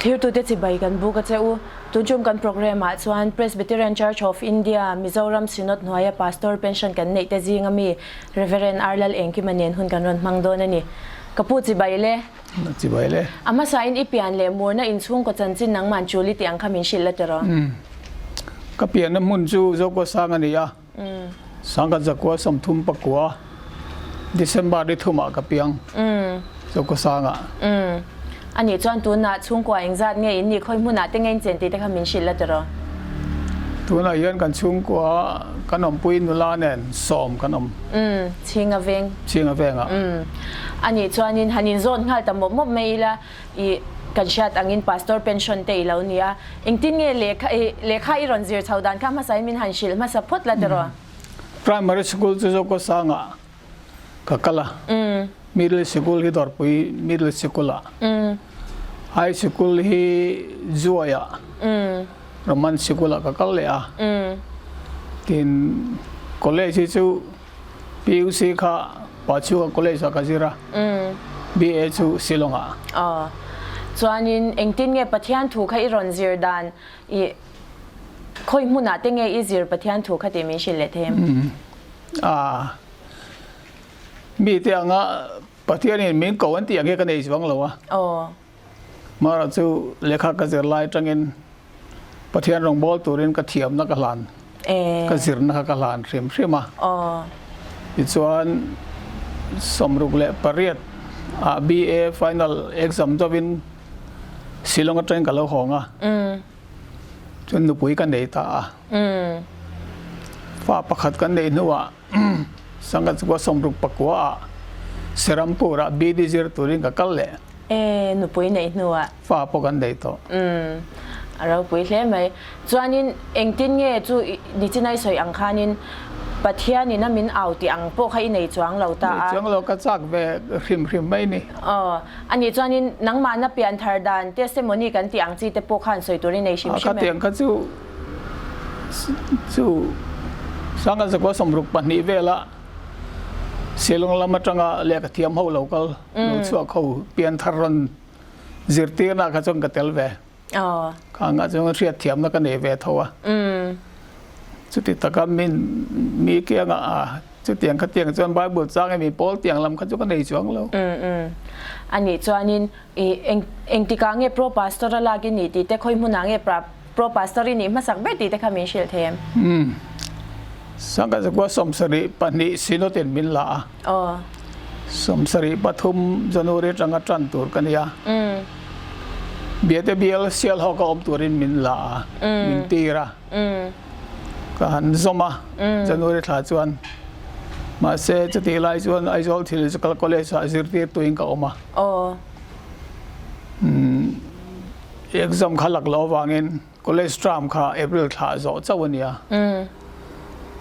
Thlirtute chibai kan buk a che u. Tunchum kan programme ah chuan Presbyterian Church of India, Mizoram Synod hnuaia Pastor pension kan neih te zinga mi Rev. R. Lal Engkima nen hun kan rawn hmang dawn a ni. Ka pu chibai le. Chibai le. A hmasain i pian leh murna inchhungkaw chanchin nangman chuli tih ang kha min hrilh la tiraw? Ka pianna hmun chu Zokawsang a ni a. Sangkhat zakua 39 December ni thumah ka piang Zokawsangah. A nih chuan tunah chhungkua engzat nge in nih khawi hmunah te nge in chen tih te kha min hrilh la tiraw? Tunah hian kan chhungkua kan awmpui nula nen sawm kan awm. Chhinga veng. Chhinga vengah. A nih chuanin han inzawn nghal ta mawp mawp mai ila i kan hriat angin pastor pension te i lo ni a, engtin nge lehkha i lehkha i rawn zir chho dan kha hmasain min han hrilh hmasa phawt la tiraw? Primary school chu Zokawsangah ka kal a, middle school hi Dawrpui middle school ah, high school hi Zuaiah Roman school ah ka kal leh a, tin college hi chu PUC kha Pachuca College ah ka zir a, BA chu Shillong ah. Aw. Chuanin engtin nge Pathian thu kha i rawn zir dan i khawi hmunah te nge i zir Pathian thu kha tih min hrilh leh thei em? Aa. Mi te anga Pathianin min ko an tih ang hi ka nei chuang lo a. Aw. Mara chu lehkha ka zir lai atangin Pathian rawngbâwl turin ka thiamna ka hlan, ka zirna kha ka hlan hrim hrim a. Tichuan 68 ah BA final exam dovin Shillong atangin ka lo hawng a, chuan nupui ka nei ta a. Fa pakhat kan neih hnuah Sangha chukua 69 ah Serampur ah BD zir turin ka kal leh. E, nupui neih hnuah. Fa pawh kan nei tawh. Umm, a ropui hle mai. Chuanin engtin nge chu nichinai sawi ang khanin Pathianin a min au tih ang pawh kha i nei chuang lo ta a. Nei chuang lo, ka chak ve hrim hrim mai ni. Aw, anih chuanin nangmahna pian thar dan testimony kan tih ang chi te pawh khan sawi tur i nei hrim hrim em? Ka tiang kha chu chu Sangha zakua 62 vela Shillong lam atanga lehkha thiam ho lo kal lo chhuak ho pian thar rawn zirtirna kha chuan ka tel ve. Kha angah chuan hriat thiamna ka nei ve tho a. Chuti taka min mi kianga a chutiang khatiang chuan Bible chang emi pawl tiang lam kha chu ka nei chuang lo. Anih chuanin i engtikah nge pro pastor a lak i nih tih te khawi hmunah nge pro pastor i nih hmasak ber tih te kha min hrilh thei em? Sangha zakua 72 Synod in min la a. 73 January atanga tan tur ka nia. Biate bial Sialhawk a awm turin min la a, min tir a. Ka han zawm a, January thla chuan. Mahse chutih lai chuan Aizawl Theological College ah zirtirtuin ka awm a. Exam kha lak loh avangin College term kha April thla zawh chauh a nia.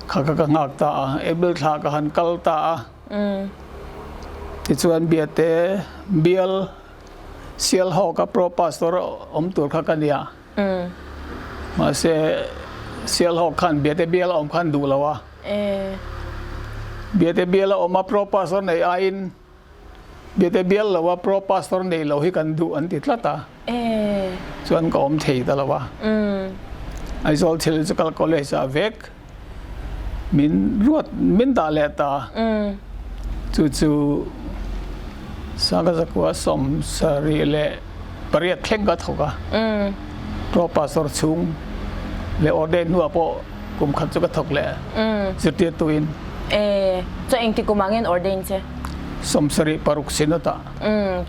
Kha kha ka nghak ta a, April thla ka han kal ta a. Tichuan Biate bial Sialhawk a Pro Pastor awm tur kha ka nia. Mahse Sialhawk khan Biate bial a awm khan duh lo a. Biate bial a awm a Pro Pastor nei aiin Biate bial lo a Pro Pastor nei lo hi kan duh an ti tlat a. Chuan ka awm thei ta lo a. Aizawl Theological College ah vek min ruat min dah leh ta. Chu chu Sangha zakua 78 thleng ka thawk a. Pro Pastor chhung leh ordain hnuah pawh kum khat chu ka thawk leh zirtirtuin. Chuan engti kum ah nge an ordain che? 76 Synod ah.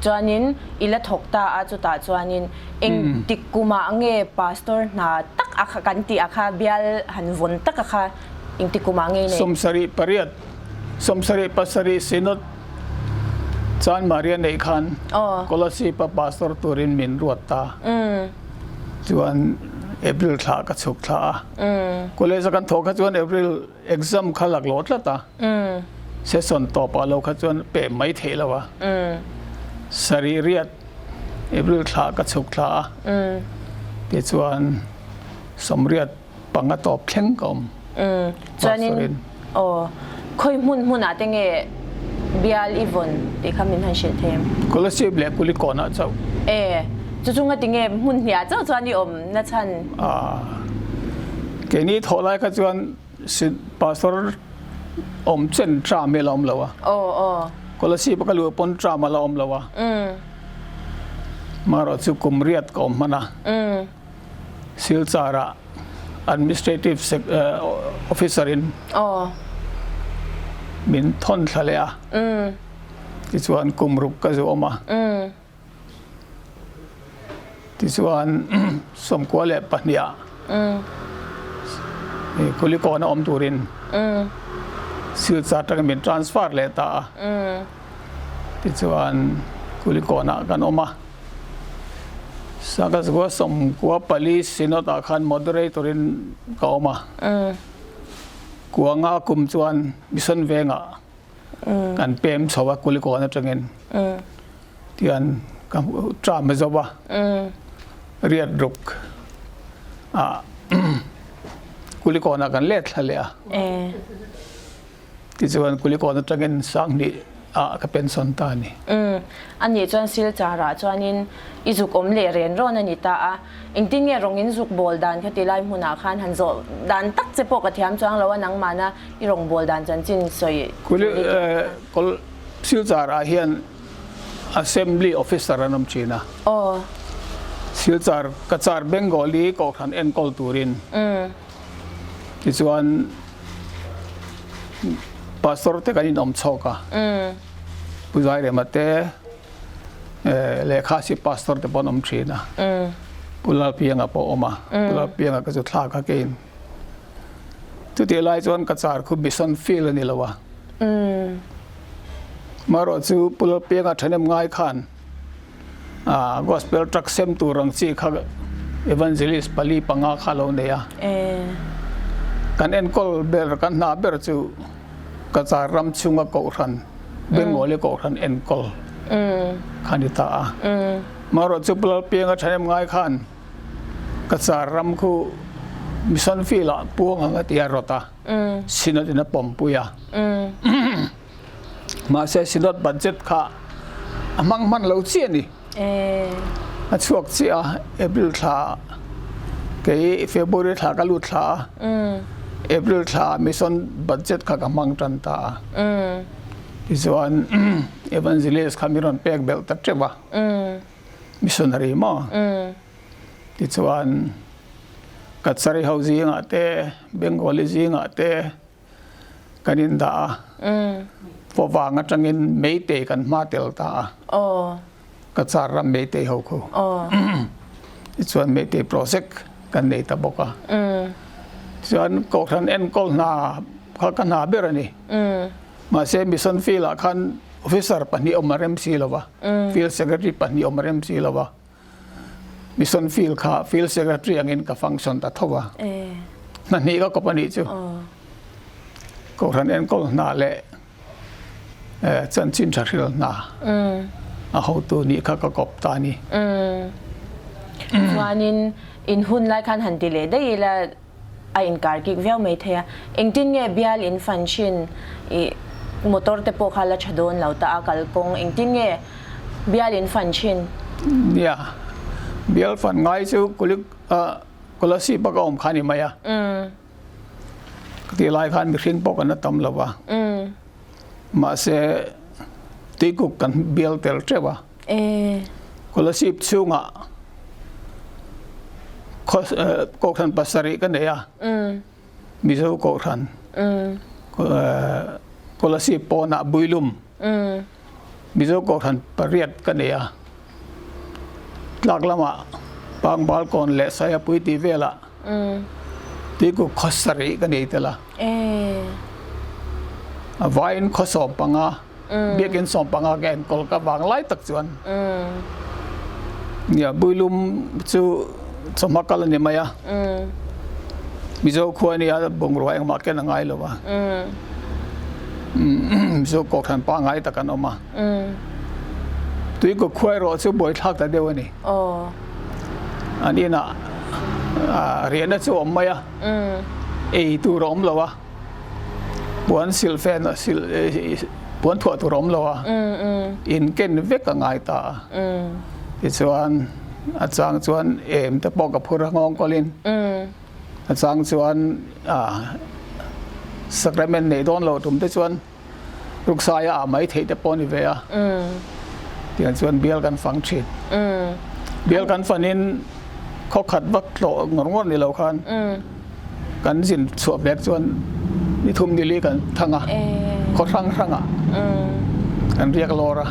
Chuanin i la thawk ta a, chutah chuanin engtik kumah nge pastor hna tak a kha kan tih a kha bial han vawn tak a kha engtik kumah nge i neih? 78, 77 Synod Chan Maria neih khan Kolasib a pastor turin min ruat ta. Chuan April thla ka chhuk thla a. College a kan thawh kha chuan April exam kha lak lawh tlat a. Session tawp ah lo kha chuan pem mai theih lo a. Sarih riat April thla ka chhuk thla a. Tichuan 85 tawp thleng ka awm. Chuanin aw khawi hmun hmun ah te nge bial i vawn tih kha min han hrilh thei em? Kolasib leh Kulikawn ah chauh. E. Chu chu ngatinge hmun hniah chauh chuan i awm na chhan? Aaa keini thawh lai kha chuan Pastor awm chen term hi a la awm lo a. Aw aw. Kolasib a ka luh pawn term a la awm lo a. Marawh chu kum riat ka awm hman a. Silchar ah Administrative Officer in min thawn thla leh a. Tichuan kum ruk ka zu awm a. Tichuan 92 ah Kulikawn a awm turin Silchar atangin min transfer leh ta a. Tichuan Kulikawn ah kan awm a. Sangha 94 Synod ah khan Moderator in ka awm a. Kuanga kum chuan Mission Vengah kan pem chho a Kulikawn atangin tian ka term a zo a riat ruk ah Kulikawn ah kan let thla leh a tichuan Kulikawn atangin 2000 ah ka pension ta a ni. A nih chuan Silchar ah chuanin i zuk awm leh ren rawn a ni ta a. Engtin nge rawng in zuk bawl dan kha ti lai hmunah khan han zawh dan tak che pawh ka thiam chuang lo a, nangmahna i rawng bawl dan chanchin sawi tur hi thiam ka. Silchar ah hian Assembly Officer an awm thin a. Aw. Silchar Cachar Bengali Kohhran enkawl turin tichuan Pastor te kan inawm chhawk a. Pu Zairema te. Lehkha si pastor te pawh an awm thin a, Pu Lalpianga pawh a awm a, Pu Lalpianga ka chu thlak a keiin. Chutih lai chuan ka car khu mission field a ni lo a. Marawh chu Pu Lalpianga thahnem ngai khan gospel truck sem tur ang chi kha evangelist pali panga kha a lo nei a. Kan enkawl ber, kan hna ber chu Cachar ram chhunga Kohhran, Bengali Kohhran enkawl kha ni ta a. Marawh chu Pu Lalpianga thahnem ngai khan Cachar ram khu Mission Field ah puang ang a ti a rawt a, Synod in a pawmpui a. Mahse Synod budget kha a hmang hman lo chiah a ni. A chhuak chiah a, April thla kei February thla ka lut thla a, April thla mission budget kha ka hmang tan ta a. Tichuan Evangelist kha min rawn pek belh ta teuh a, missionary maw. Tichuan Kachari ho zingah te, Bengali zingah te, kan in dah a, pawvang atangin Meitei kan hma tel ta a, Cachar ram Meitei ho khu. Tichuan Meitei project kan nei ta bawk a. Tichuan Kohhran enkawl hna kha ka hna ber a ni. Mahse Mission Field ah khan officer pahnih awm a rem si lo va, Field Secretary pahnih awm a rem si lo va. Mission Field kha Field Secretary angin ka function ta tho a. Hna hnih ka kawp a nih chu. Kohhran enkawl hna leh chanchin tha hril hna a hotu nih kha ka kawp ta a ni. Chuanin in hun lai khan han ti leh daih ila a inkar kik viau mai thei a. Engtin nge bial in fan thin i motor te pawh kha la tha dawn lo ta a kalkawng engtin nge bial in fan thin? Nia, bial fan ngai chu Kulik Kolasib a ka awm kha a ni mai a. Ka tih lai khan mihring pawh kan la tam lo va. Mahse tuikuk kan bial tel teuh a. Kolasib chhungah Kohhran pasarih ka nei a, Mizo Kohhran, Kolasib pawnah Builum, Mizo Kohhran pariat ka nei a, tlak lamah Pangbalkawn leh Saiapui tih velah Tuikuk khaw sarih ka nei tel a, a vaiin khaw 15. Biakinn 15 ka enkawl ka vang lai tak chuan nia Builum chu chawhma kal a ni mai a, Mizo khua nia bungrua engmah ken a ngai lo a, Mizo Kohhran pangngai tak an awm a, Tuikuk khua erawh chu buaithlak ta deuh a ni. An inah riahna chu a awm mai a, ei tur a awm lo a. Puan silhfen a sil puan thuah tur a awm lo a, in ken vek a ngai ta a. Tichuan. A chang chuan em te pawh ka phur a nghawng kawlin. A chang chuan sacrament nei dawn lo tum te chuan ruksaia ah mai theih te pawh a ni ve a. Tiang chuan bial kan fang thin. Bial kan fanin khaw khat vak tlawh ngawr ngawr ni lo khan kan zin chhuah vek chuan ni thum ni li kan thang a, khaw hrang hrangah kan riak lawr a.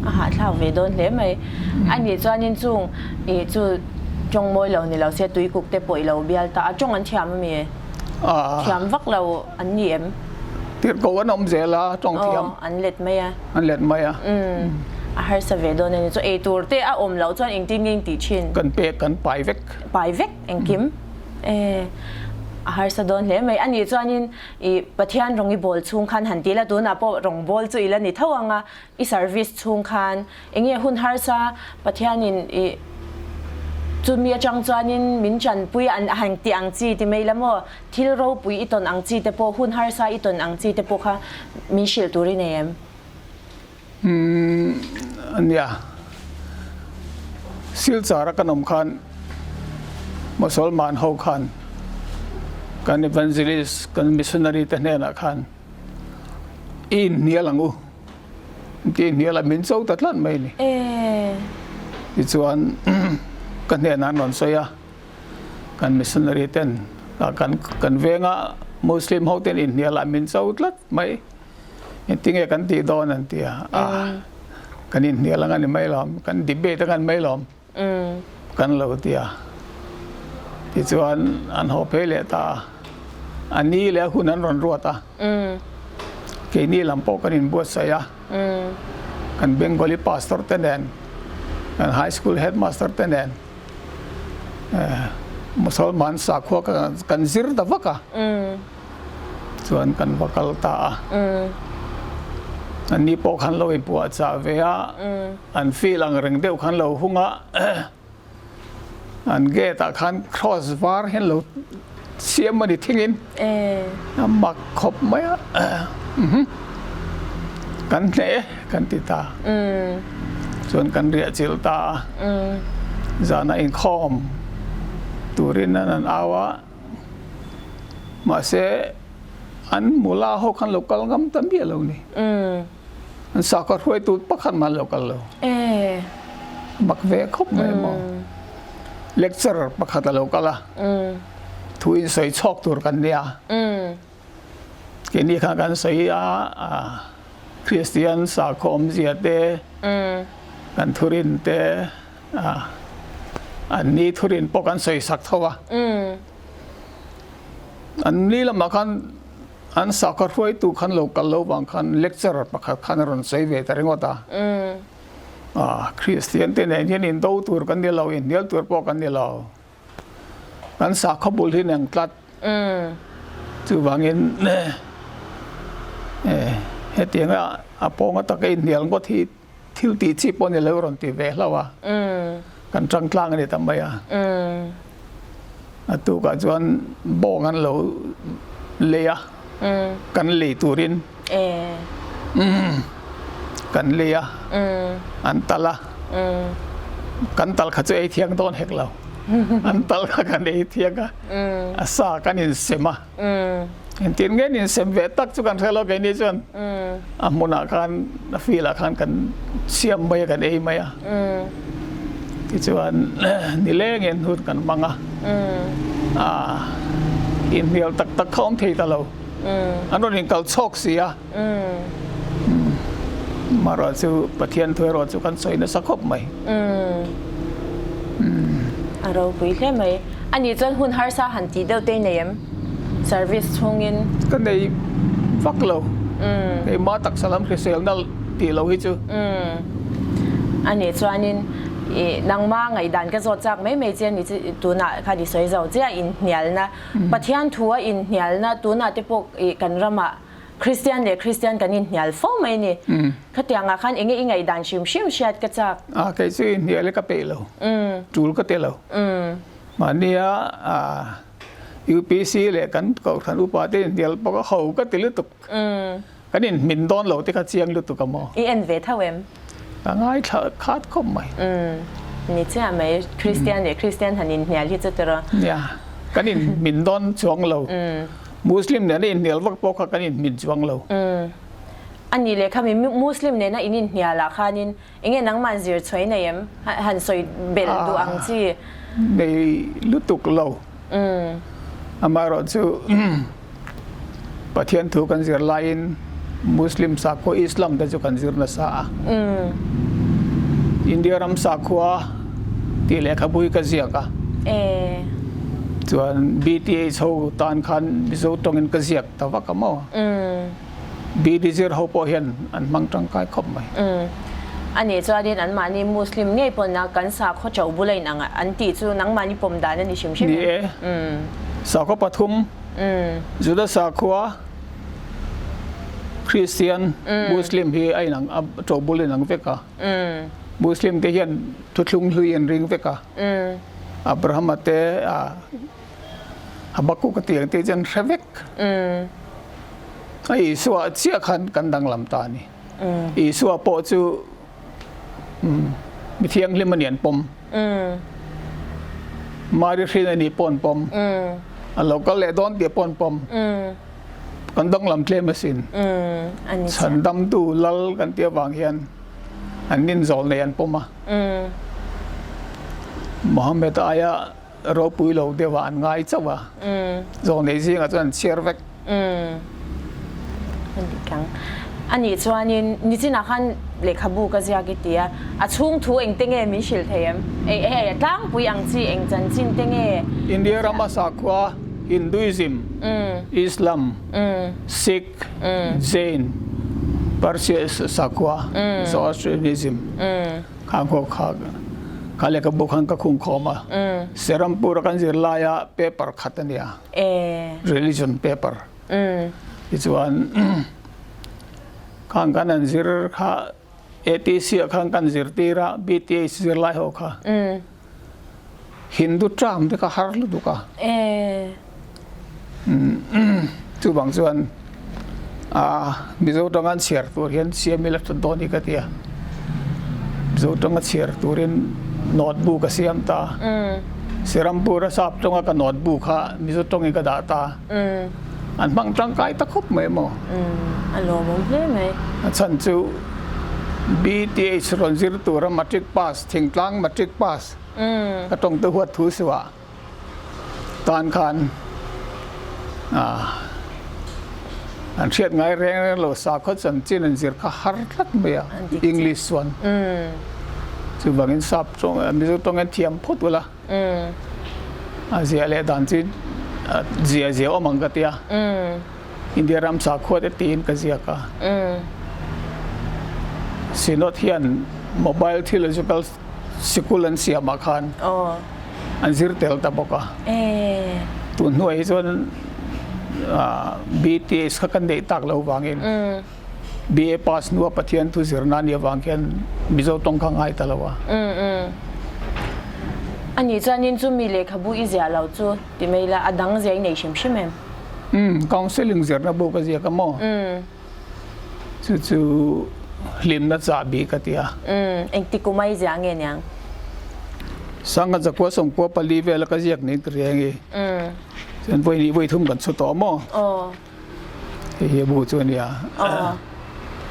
A hahthlak ve dawn hle mai. A nih chuanin chung ih chu tawng mawi lo ni lo se tuikuk te pawh i lo bial ta a, tawng an thiam ami? Thiam vak lo an ni em? Tirhkoh an awm zel a, tawng thiam. Aw, an let mai a. An let mai a. A harsa ve dawn a ni. Chu ei tur te a awm loh chuan engtin nge tih thin? Kan pek kan pai vek. Pai vek engkim. E, a harsa dawn hle mai. A nih chuanin i Pathian rawng i bawl chhung khan han ti la, tunah pawh rawng bawl chu i la ni tho ang a, i service chhung khan enge hun harsa Pathianin i chumi atang chuanin min chanpui an han tih ang chi ti mai la maw, thil ropui i tawn ang chi te pawh, hun harsa i tawn ang chi te pawh kha min hrilh tur i nei em? Umm ania, Silchar a kan awm khan Mosolman ho khan kan evangelist, kan missionary te hnenah khan i inhnial ang u tih inhnial a min cho ta tlat mai a ni. Tichuan ka hnenah an rawn sawi a, kan missionary ten kan kan venga Muslim ho ten inhnial ah min cho tlat mai, engtinge kan tih dawn an ti a, kan inhnial ang a ni mai lawm, kan debate ang a ni mai lawm. Kan lo ti a. Tichuan an haw phei leh ta a. A ni leh a hun an rawn ruat a. Keini lam pawh kan inbuatsaih a. Kan Bengali pastor te nen, kan high school headmaster te nen Musalman sakhua kan zir ta vak a. Chuan kan va kal ta a. An ni pawh khan lo inpuahchah ve a. An feel ang reng deuh khan lo hung a, an gate ah khan cross var hian lo siam a ni thingin a mak khawp mai a, kan hneh e kan ti ta, chuan kan riah chilh ta a, zan a inkhawm turin an an au a, mahse an mula ho khan lo kal ngam ta miah lo ni. An sakhaw hruaitu pakhat mah an lo kal lo. Mak ve khawp mai maw. Lecturer pakhat a lo kal a. Thu in sawi chhawk tur kan nia. Keini khan kan sawi a, Kristian sakhaw awmzia te, kan thurin te, an ni thurin pawh kan sawi sak tho a. An ni lamah khan An sakhaw hruaitu khan lo kal lo vang khan lecturer pakhat khan a rawn sawi ve ta ringawt a. Ah, Kristian te nen hian indo tur kan ni lo, inhnial tur pawh kan ni lo. Kan sakhaw bul hi neng tlat. Chuvangin hetianga a pawnga taka inhnial ngawt hi thil tih chi pawh ni lo rawn ti ve hlauh a, kan tang tlang a ni ta mai a. A tukah chuan bawng an lo lei a, kan lei turin kan lei a, an tal a, kan tal kha chu ei thiang dawn hek lo, an tal kha kan ei thiang a, a sa kan insem a. Engtin nge nin sem ve tak chu kan hre lo keini chuan a hmunah khan a field ah khan kan siam mai a kan ei mai a tichuan nilengin hun kan hmang a ah inhnial tak tak kha awm thei ta lo an rawn inkal chhawk si a marawh chu Pathian thu erawh chu kan sawi nasa khawp mai. A ropui hle mai. A nih chuan hun harsa han tih deuh te i nei em? Service chhungin. Ka nei vak lo. Keimah taksa lam hriselna tih lo hi chu. A nih chuanin i nangma ngaihdan ka zawt chak mai mai che a ni chu tunah khan i sawi zo chiah inhnialna Pathian thu a inhnialna tunah te pawh i kan ramah Kristian leh Kristian kan inhnial fo mai ni. Khatiangah khan enge i ngaihdan hrim hrim hriat ka chak? A, kei chu inhnial hi ka peih lo. Tul ka ti lo. Mahnia UPC leh kan Kohhran upa te inhnial bawk a, ho ka ti lutuk. Kan inhmin dawn lo te kha chiang lutuk a maw? I en ve tho em? Ka ngaithla khat khawp mai. Ni chiah mai, Kristian leh Kristian han inhnial hi chu tiraw? Nia, kan inhmin dawn chuang lo. Muslim nena inhnial vak pawh kha kan inhmin chuang lo. A nih leh khami Muslim nena in inhnial ah khanin enge nangmah zir chhuai nei em? Han sawi belh duh ang chi. Nei lutuk lo. Amaherawh chu Pathian thu kan zir laiin Muslim sakhua Islam te chu kan zir nasa a. India ram sakhua tih lehkhabu hi ka ziak a. Chuan BTH ho tan khan Mizo tawngin ka ziak ta vak a maw. BD zir ho pawh hian an hmang tangkai khawp mai. A nih chuanin anmahni Muslim ngei pawn a kan sakhaw cho bula in ang an tih chu nangmahni pawm dan a ni hrim hrim em? Ni e. Sakhaw pathum, Juda sakhua, Kristian, Muslim hi a inang a cho bul inang vek a. Muslim te hian thuthlung hlui an ring vek a. Abrahama te a Habakkuk a tih ang te chu an hre vek. A Isua chiah khan kan danglam ta a ni. Isua pawh chu mi thianghlim a ni an pawm. Mari hrin a nih pawh an pawm. A lo kal leh dawn tih pawh an pawm. Kan danglam tlem asin. Chhandamtu lal kan tih avang hian an ninzawl nei an pawm a. Mohammed aia ropui lo deuh ah an ngai chauh a, zawnei zingah chuan an chhiar vek. A dik ang. A nih chuanin nichinah khan lehkhabu ka ziak i ti a, a chhung thu engte nge min hrilh thei em? Ei hei a tlangpui ang chi eng chanchin te nge? India rama sakhua Hinduism, Islam, Sikh, Jain, Parsi sakhua, Zoroastrianism, Kha khaw kha kha lehkhabu khan ka khung khawm a, Serampur a kan zir laia paper khat a nia, religion paper. Tichuan khang kan an zir kha ATC ah khan kan zirtir a, BTH zirlai ho kha Hindu term te kha har lutuk a. Chuvang chuan Mizo tanga an chhiar tur hian siam ila that dawn hi ka ti a. Mizo tanga chhiar turin note bu ka siam ta. Serampur a sap tawnga ka note bu kha Mizo tawngin ka dah ta. An hmang tangkai ta khawp mai maw? A lawmawm hle mai. A chhan chu BTH rawn zir tura matric pass, thingtlang matric pass ka tawng te huat thu suah. Tan khan an hriat ngai reng reng lo sakhaw chanchin an zir kha har tlat mai a English chuan chuvangin sap tawng Mizo tawng hian thiam phawt ula a ziah leh dan chu zia zia awm ang ka tia India ram sakhua te tiin ka ziak a Synod hian mobile theological Sikul an siamah khan an zir tel ta bawk a. Tun hnuai hi chuan BTS kha kan neih tak lo vangin BA pass hnua Pathian thu zirna nih avang khian Mizo tawng kha ngai ta lo a. A nih chuanin chumi lehkhabu i ziah lo chu ti mai ila a dang zia i nei hrim hrim em? Counselling zirna bu ka ziak a maw? Chu chu hlimna chahbi ka ti a. Engti kum a i ziah nge niang? Sangha zakua sawmkua pali vela ka ziak niin ka hria nge. Chuan vawi hnih vawi thum kan chhu tawh maw? Hei hi a bu chu a nia.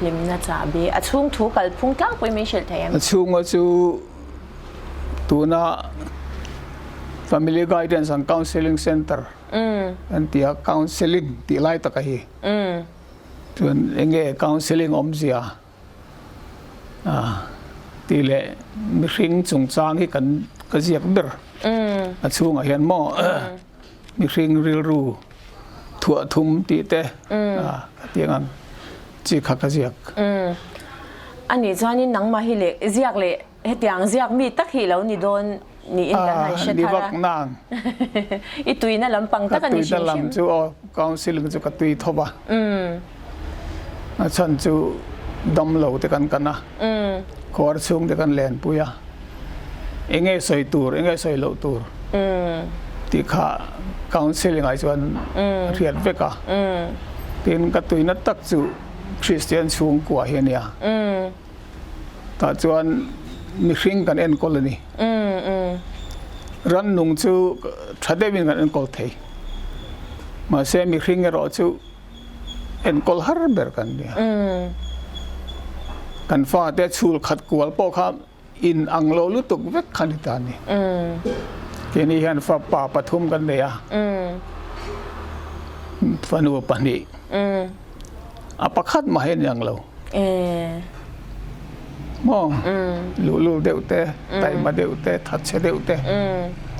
Hlimna chahbi. A chhung thu kalphung tlangpui min hrilh thei em? A chhunga chu tuna Family Guidance and Counselling Centre an ti a, Counselling tih lai taka hi. Chuan enge counselling awmzia tih leh mihring chungchang hi kan ka ziak ber a chhungah hian maw mihring rilru thuah thum tih te ka ti ang chi kha ka ziak. A nih chuanin nangmah hi leh ziak leh Hetiang ziak mi tak hi lo ni dawn niin kan han hre thar a. I tuina lampang tak a ni hrim hrim. Ka tuina lam chu aw, counselling chu ka tui thawp a. A chhan chu damlo te kan kan a, khuar chhung te kan lenpui a, enge sawi tur, enge sawi loh tur tih kha counselling ah chuan a hriat vek a. Tin, ka tuina tak chu Kristian chhungkua hi a nia. Tah chuan mihring kan enkawl a ni. Rannung chu tha deuhin kan enkawl thei. Mahse mihring erawh chu enkawl har ber kan nia. Kan fate chhul khat kual pawh kha in ang lo lutuk vek kha ni ta a ni. Keini hian fapa pathum kan nei a, fanu pahnih. A pakhat mah hi a ni ang lo. Maw? Luhlul deuh te, taima deuh te, thatchhe deuh te,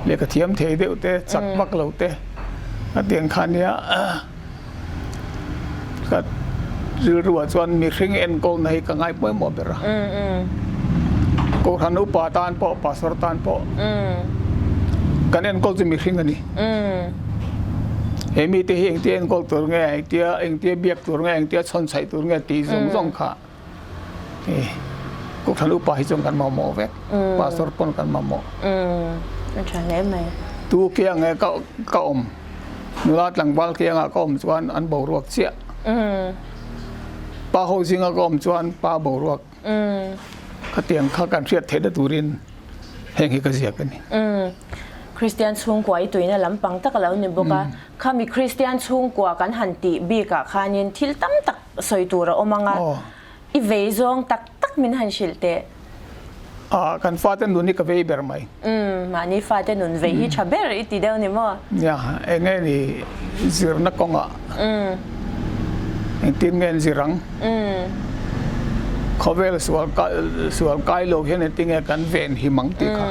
lehkha thiam thei deuh te, chak vak lo te a ti ang kha nia. Ka rilruah chuan mihring enkawlna hi ka ngai pawimawh ber a. Kohhran upa tan pawh, pastor tan pawh kan enkawl chu mihring a ni. He mite hi engtia enkawl tur nge, engtia engtia biak tur nge, engtia chhawn chhaih tur nge tih zawng zawng kha Kohhran upa hi chuan kan mamawh vek, pastor pawn kan mamawh. A tha hle mai. Tu ke ang nge ka ka awm, nula tlangval ke anga ka awm chuan an boruak chiah. Pa ho zinga ka awm chuan pa boruak. Khatiang kha kan hriat theihna turin heng hi ka ziak a ni. Kristian chhungkua i tuina lampang tak a lo ni bawk a, khami Kristian chhungkua kan han tih bikah khanin thil tam tak sawi tur a awm ang a, i vei zawng tak tak min han hrilh teh. Ah, kan fate nun hi ka vei ber mai. Umm, mahni fate nun vei hi tha ber i ti deuh ni maw? Nia, eng nge ni zirna kawngah engtin nge an zir ang? Khawvel sual sual kai lo hian engtin nge kan ven him ang tih kha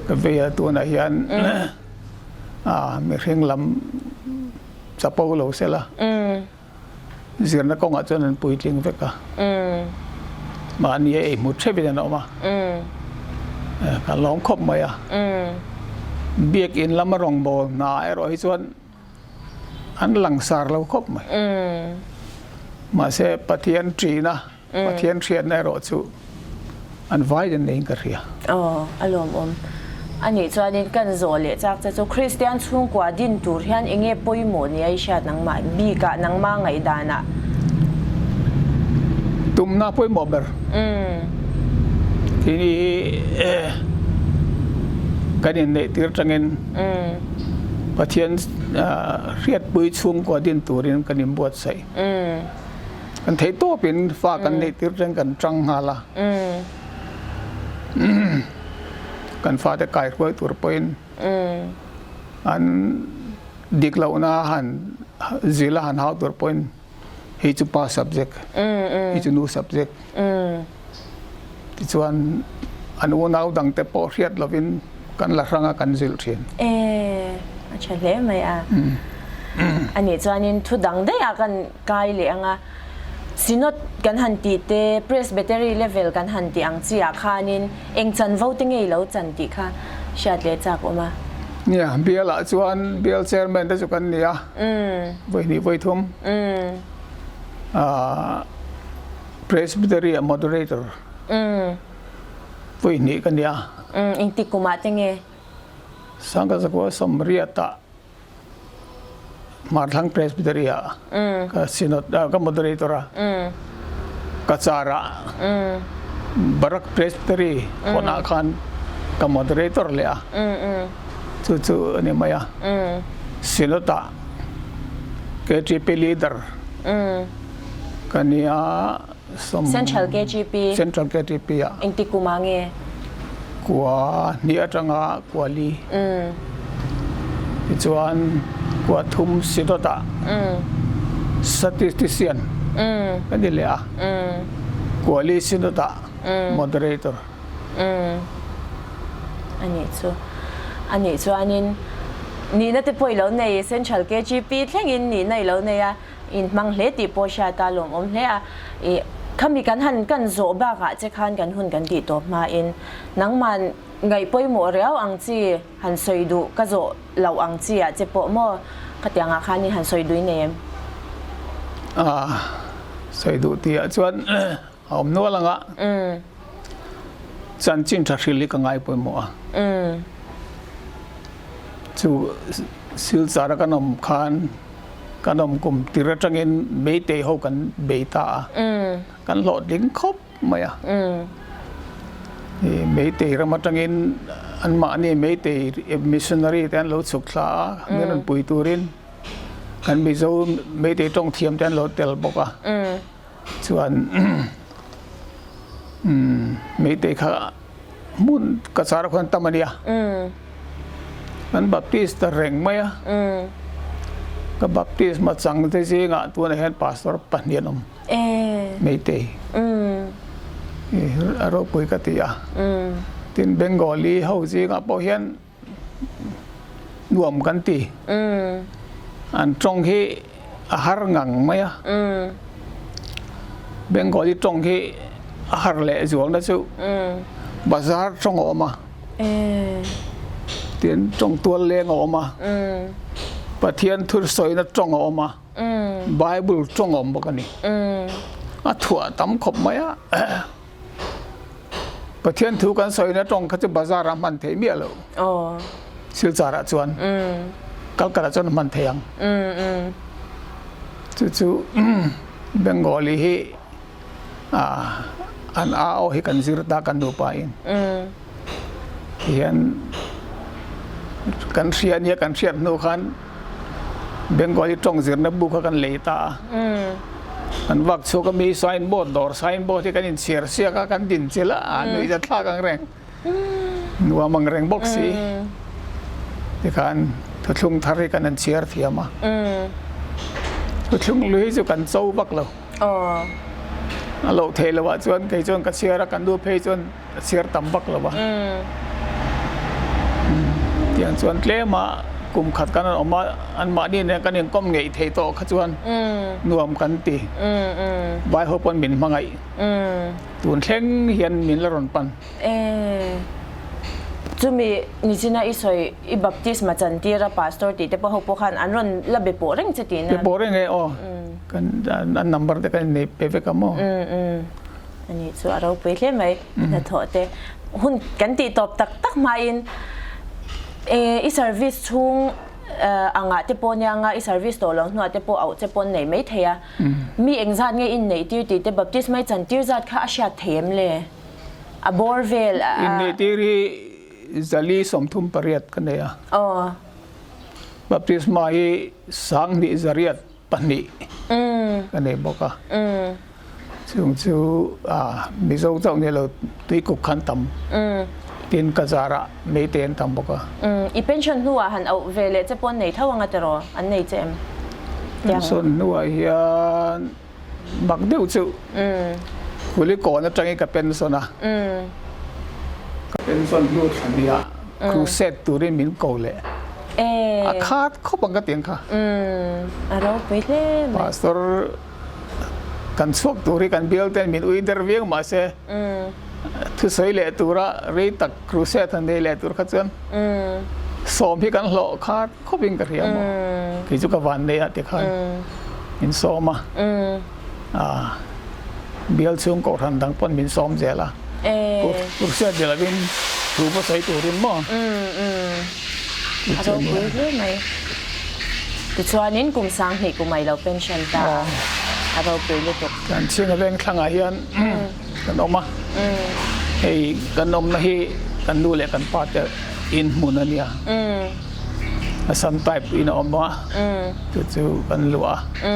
ka vei a, tunah hian ah mihring lam chapo lo sela. Zirna kawngah chuan an puitling vek a, mahni a ei hmu theuhin an awm a, ka lawm khawp mai a. Biakin lama rawngbâwl hna erawh hi chuan an langsar lo khawp mai. Mahse, Pathian ṭihna Pathian hriatna erawh chu an vai den neiin ka hria. Aw, a lawmawm. Anih chuanin kan zawh leh chak che chu Kristian chhungkua din tur hian eng nge pawimawh nia i hriat nangmah bikah nangmah ngaihdanah? Tumna pawimawh ber. Tini hi kan inneih tir tangin Pathian hriatpui chhungkua din turin kan inbuatsaih. Kan theih tawpin fa kan neih tir reng kan tang nghal a. Kan fate kai hruai tur pawhin an dik lohna han zil a han hau tur pawhin hei chu pa subject, hei chu nu subject. Tichuan an unau dangte pawh hriat lovin kan la hrang a kan zilh thin. E, a tha hle mai a. Anih chuanin thu dang daih ah kan kai leh ang a. Synod kan han tih te, Presbytery level kan han tih ang chi ah khanin eng chanvo te nge i lo chan tih kha hriat leh chak awm a. Nia, bial ah chuan bial chairman te chu kan ni a, vawi hnih vawi thum. Ah. Presbytery a moderator vawi hnih ka nia. Engtik kumah te nge? Sangka zakua sawmriatah Hmarthlang Presbytery ah ka synod ka moderator a, ka charah Barak Presbytery hawnah khan ka moderator leh a, chu chu a ni mai a. Synod ah KTP leader. Ka nia sawm. Central KGP. Central KGP ah. Engti kum ah nge? Kua hnih atanga kua li. Tichuan kua thum Synod ah Statistician ka ni leh a. Kua li Synod ah Moderator. Anih chu. Anih chuanin nihna te pawh i lo nei Central KGP thlengin nihna i lo nei a. Inhmang hle tih pawh hriat a lawmawm hle a, ih khami kan han kan zawh bakah che khan kan hun kan tih tawp hmain nangman ngaih pawimawh riau ang chi han sawi duh ka zawh loh ang chi ah che pawh maw khatiangah khan in han sawi duh i nei em? Ah sawi duh tih ah chuan a awm nual ang a, chanchin tha hril hi ka ngai pawimawh a, chu Silchar a kan awm khan Kan awm kum tir atangin Meitei ho kan bei ta a, kan hlawhtling khawp mai a. Meitei ram atangin anmahni Meitei missionary te an lo chhuk thla a, min rawn pui turin kan Mizo Meitei tawng thiam te an lo tel bawk a. Chuan Meitei kha hmun ka char khuan tam a nia. Kan Baptist ta reng mai a. Ka baptisma chang te zingah tunah hian pastor pahnih an awm. Meitei. A ropui ka ti a. Tin Bengali ho zingah pawh hian nuam kan ti. An tawng hi a har ngang mai a. Bengali tawng hi a har leh zualna chu bazar tawng a awm a. Tin tawng tual leng a awm a. Pathian thusawina tawng a awm a. Bible tawng a awm bawk a ni. A thuah tam khawp mai a. Pathian thu kan sawina tawng kha chu bazar ah hman theih miah lo. Silchar ah chuan Calcutta chuan hman thei ang. Chu chu Bengali hi an a aw hi kan zir ta kan nupa in. Tihian kan hria nia kan hriat hnu khan Bengali tawng zirna bu kha kan lei ta a. Kan vak chhuak a mi sign board dawr sign board hi kan inchhiar siak a kan din chilh a a nuih za thlak ang reng nuam ang reng bawk si tikhan thuthlung thar hi kan han chhiar thiam a thuthlung lui chu kan cho vak lo a loh theih loh ah chuan kei chuan ka chhiar a kan nu phei chuan a chhiar tam vak lo a. Tiang chuan tlem a kum khat kan an awm a, anmahni nen kan inkawm ngeih thei tawh kha chuan nuam kan ti. Vai ho pawn min hmangaih. Tun thleng hian min la rawn pan. Chumi nichina i sawi i baptisma chantir a pastor tih te pawh ho pawh khan an rawn la be pawh reng che tihna. Be pawh reng e aw. Kan an number te kan innei pe vek a maw. Ani chu a ropui hle mai hnathawh te hun kan tih tawp tak tak hmain i service chhung angah te pawh nia nga i service tawh lo hnuah te pawh auh che pawn nei mai thei a mi engzat nge in neih tir tih te baptisma i chan tir zat kha a hriat thei em le a bawr vel a in neih tir hi zali 38 ka nei a baptisma hi 20 2 ka nei bawk a. Chung chu Mizo chauh ni lo tuikuk khan tam. Tin ka zarah Meitei an tam bawk a. I pension hnuah han auh ve leh che pawh an nei tho anga tiraw? An nei che em? Pension hnuah hian mak deuh chu Kulikawn atangin ka pension a. Ka pension hnu thla hniah crusade turin min ko leh. A khat khawp ang ka ti ang kha. A ropui hle mai. Pastor kan chhuak tur hi kan bial ten min ui der viau mahse thusawi leh tura rei tak crusade han nei leh tur kha chuan sawm hi kan hlawh khat khawp in ka hria maw. Kei chu ka van nei a ti khan min sawm a. Bial chhung kohhran dang pawn min sawm zel a. Crusade ni lovin thu va sawi turin maw. A ropui hle mai. Tichuanin kum 2000 kum ai lo pension ta a, a ropui lutuk. Kan chhinga veng thlangah hian kan awm a, hei kan awmna hi kan nu leh kan pa te in hmun a nia, a sun type in a awm a, chu chu kan luah a,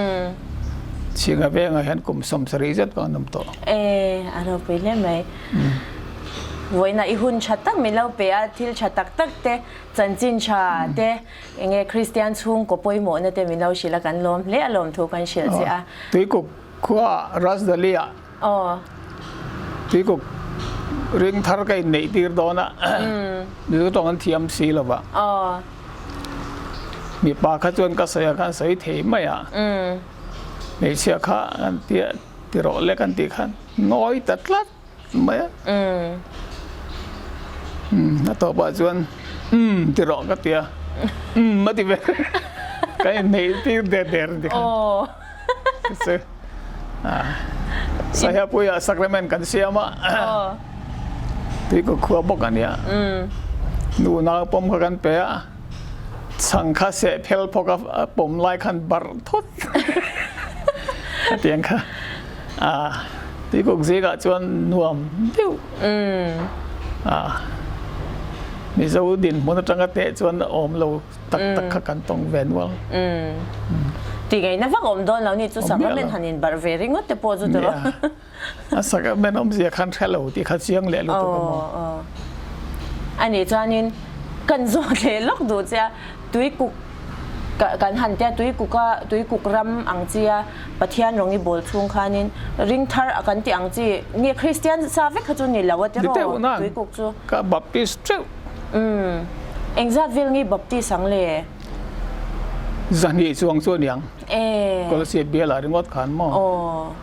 chhinga vengah hian kum 70 zet kan awm tawh. E, a ropui hle mai. Vawiina i hun tha tak min lo pe a, thil tha tak tak te, chanchin tha te, enge Kristian chhungkaw pawimawhna te min lo hrilh a, kan lawm hle a lawm thu kan hrilh che a. Tuikuk khua Rajdhali ah Tuikuk ring thar ka inneih tir dawn a, Mizo tawng an thiam si lo va. Mipa kha chuan ka sawi a khan sawi thei mai a, hmeichhia kha an tia ti rawh lek an tih khan ngawi ta tlat. mai a. Umm a tawpah chuan umm ti rawh ka ti a, umm a ti ve ka inneih tir der der a ti khan. Chu Sahiapuia sacrament kan siam a, tuikuk khua bawk a nia, nu nau pawm kha kan pe a, chhang kha seh phel phawk a pawm lai khan barh thawt a ti ang kha. A tuikuk zingah chuan nuam deuh. Mizo dinhmun atanga teh chuan awm lo tak tak kha kan tawng ve nual. Ti ngaihna vak awm dawn lo ni chu sacrament han inbarh ve ringawt te pawh chu tawh. A sacrament awmzia khan hre lo tih kha chiang leh lutuk a maw. Anih chuanin kan zawt leh lawk duh che a, tuikuk kan han tia tuikuka tuikuk ram ang chi a Pathian rawng i bawl chhung khanin ring thar a kan tih ang chi nge Kristian sa vek kha chu ni lo a tiraw tuikuk chu. Ka Baptist teuh. Umm engzat vel nge Baptist ang le? Zahnih chuang chu a niang. Kolasib bial ah ringawt khan maw? Aw.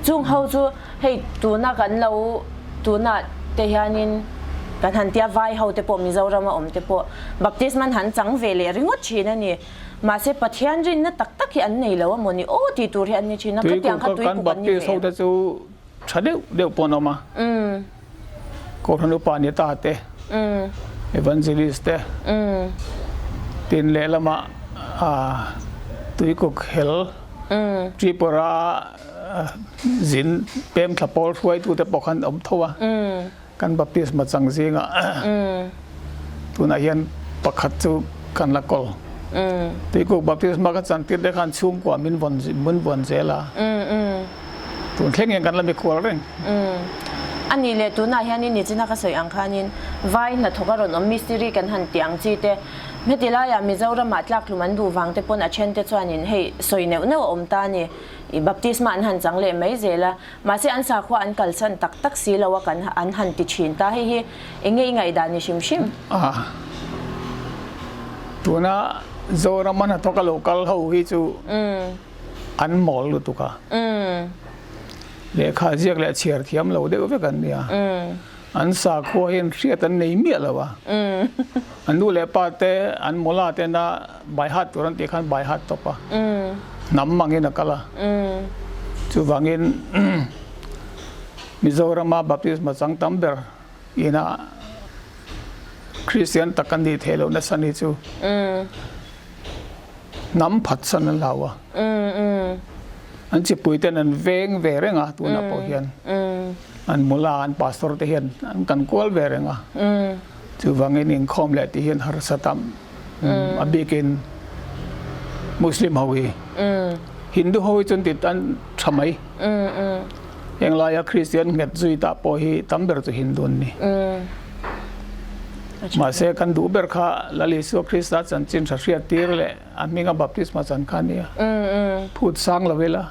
Chung ho chu hei tuna kan lo tuna te hianin kan han tia vai ho te pawh Mizoram a awm te pawh Baptist man han chang ve leh ringawt thin a ni. Mahse Pathian rinna tak tak hi an nei lo a maw ni aw tih tur hi an ni thin a, khatiang kha tui kuk an ni ve. Baptist ho te chu tha deuh deuh pawh an awm a, Kohhran upa ni ta te, Evangelist te, tin lehlamah tuikuk hel Tripura zin pem thla pawl hruaitute pawh khan awm tho a. Kan baptisma chang zingah tunah hian pakhat chu kan la kawl. Tuikuk baptisma ka chan tir te khan chhungkua min vawn min vawn zel a. Tun thleng hian kan la mikhual reng. A nih leh tunah hianin nichina ka sawi ang khanin vai hnathawk a rawn awm mistiri kan han tih ang chi te heti laiah Mizoramah tlakhlum an duh vang te pawn a then te chuanin hei sawi neuh neuh a awm ta a ni. I baptisma an han chang leh mai zel a. Mahse an sakhua an kalsan tak tak si lo a kan an han ti thin ta. Hei hi eng nge i ngaihdan ni hrim hrim? A, tuna Zoram a hnathawk a lo kal ho hi chu an mawl lutuk a. Lehkha ziak leh chhiar thiam lo deuh vek an nia. An sakhua hian hriat an nei miah lo a. An nu leh pa te, an mawla tena baihat tur an tih khan baihat tawp a. Hnam angin a kal a. Chuvangin Mizorama baptisma chang tam ber ina Kristian tak an nih theih loh nasa ni chu hnam phatsan an hlau a. An chipui ten an veng ve reng a tunah pawh hian an mula an pastor te hian an kan kual ve reng a. Chuvangin inkhawm leh tih hian harsa tam a bikin Muslim ho hi Hindu ho hi chuan tit an tha mai. Heng laia Kristian nghet zui ta pawh hi tam ber chu Hindu an ni. Mahse kan duh ber kha Lal Isua Krista chanchin tha hriat tir leh a hminga baptisma chan kha a nia. Phut sang lo ila.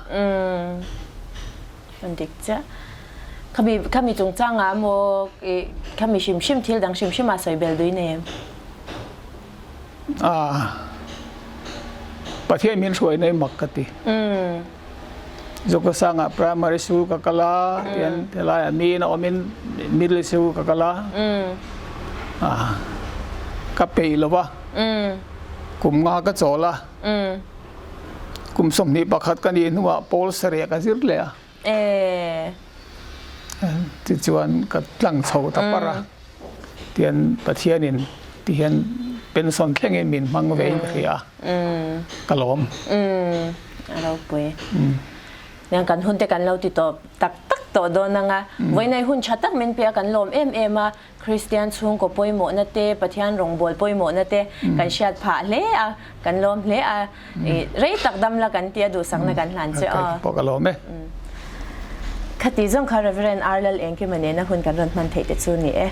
An dik chiah. Khami khami chungchangah maw i khami hrim hrim thil dang hrim hrimah sawi bel dui nei em? Ah Pathian min hruai nei mak ka ti. Zokasanga primary school ka kal a, tian helaiah miin a awmin middle school ka kal a. Ah ka peih lo va, kum nga ka chawl a. Kum 21 ka nih hnuah pawl sarih ka zir leh a. Tichuan ka tlang chho ta par a. Tian Pathianin tihian pension thlengin min hmang ve in ka hria a. Ka lawm. A ropui. Niang kan hun te kan lo ti tawp tak tak tawh dawn ang a. Vawiinai hun tha tak min pe a kan lawm em em a. Kristian chhungkaw pawimawhna te, Pathian rawngbâwl pawimawhna te kan hriat phah hle a, kan lawm hle a, i rei tak dam la kan tia duhsakna kan hlan che aw. Ka pawh ka lawm e. Khati zawng kha Rev. R. Lal Engkima nena hun kan rawn hman theih te chu ni e.